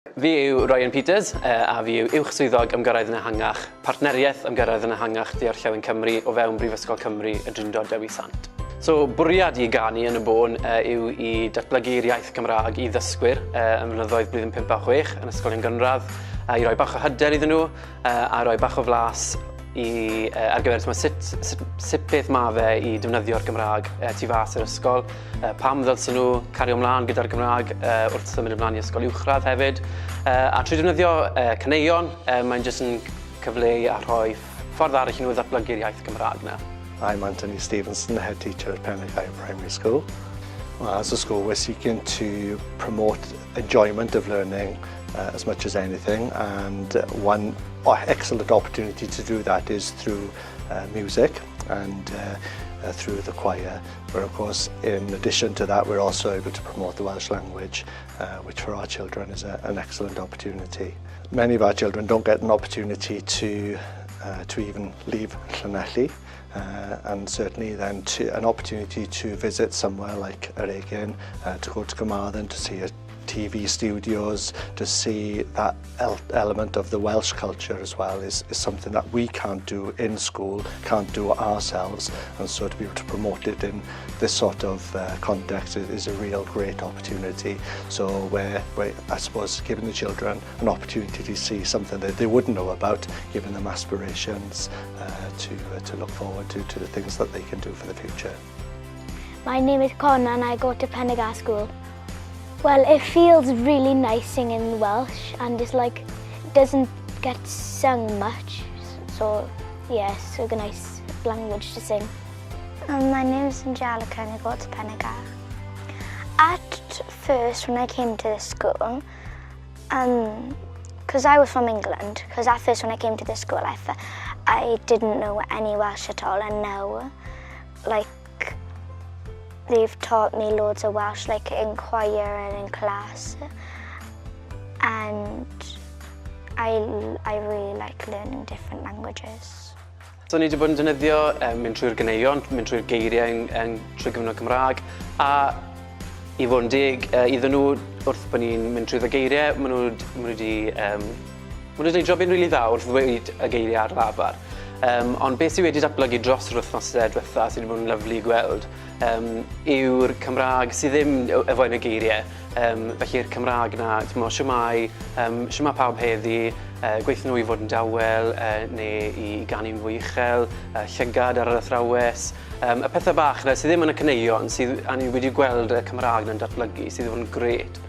Fi yw Ryan Peters a fi yw Uwch Swyddog Ymgyrraedd yn Ehangach, Partneriaeth Ymgyrraedd yn Ehangach De-orllewin Cymru o fewn Brifysgol Cymru y Drindod Dewi Sant. So, bwriad i ganu yn y bôn yw i datblygu'r iaith Gymraeg i ddysgwyr ym mlynyddoedd blwyddyn 5 a 6 yn ysgolion gynradd, i roi bach o hyder iddyn nhw a rhoi bach o flas i, ar gyfer t'mo' sut, sut, sut beth ma' fe i defnyddio'r Gymraeg tu fas i'r ysgol, pam ddylsen nhw cario mlaen gyda'r Gymraeg wrth symud ymlaen i ysgol uwchradd hefyd. A trwy defnyddio caneuon, mae'n jyst yn cyfleu a rhoi ffordd arall i nhw ddatblygu'r iaith Gymraeg 'na. I'm Anthony Stevenson, head teacher at Pen-y-Gaer Primary School. Well, as a school, we're seeking to promote enjoyment of learning as much as anything, and one excellent opportunity to do that is through music and through the choir. But of course, in addition to that, we're also able to promote the Welsh language, which for our children is an excellent opportunity. Many of our children don't get an opportunity to even leave Llanelli, and certainly then to an opportunity to visit somewhere like Yr Egin, to go to Carmarthen to see a TV studios, to see that element of the Welsh culture as well is something that we can't do in school, can't do ourselves, and so to be able to promote it in this sort of context is a real great opportunity. So we're, I suppose, giving the children an opportunity to see something that they wouldn't know about, giving them aspirations to look forward to the things that they can do for the future. My name is Connor and I go to Pen-y-Gaer School. Well, it feels really nice singing Welsh and it's like, it doesn't get sung much. So, yes, it's a nice language to sing. My name is Angelica and I go to Pen-y-Gaer. At first, when I came to the school, because I was from England, because at first when I came to the school, I didn't know any Welsh at all, and now, like, they've taught me loads of Welsh, like in choir and in class, and I really like learning different languages. So ni wedi bod yn defnyddio, mynd trwy'r ganeuon, mynd trwy'r geiriau yn trwy gyfnod Cymraeg, a i fod yn deg iddyn nhw wrth bod ni'n mynd trwy y geiriau, maen nhw wedi gwneud jobyn rili dda wrth ddweud y geiriau ar lafar. Ond beth sydd wedi datblygu dros yr wythnosau diwetha sydd wedi bod yn lyfli gweld yw'r Cymraeg sydd ddim efo yn y geiriau. Felly'r Cymraeg na, ti'n shwmae, shwmae pawb heddi, gweithio nhw i fod yn dawel neu i ganu'n fwy uchel, llygad ar yr athrawes. Y pethau bach na sydd ddim yn y caneuon, sydd, a ni wedi gweld y Cymraeg na'n datblygu, sydd wedi bod yn grêt.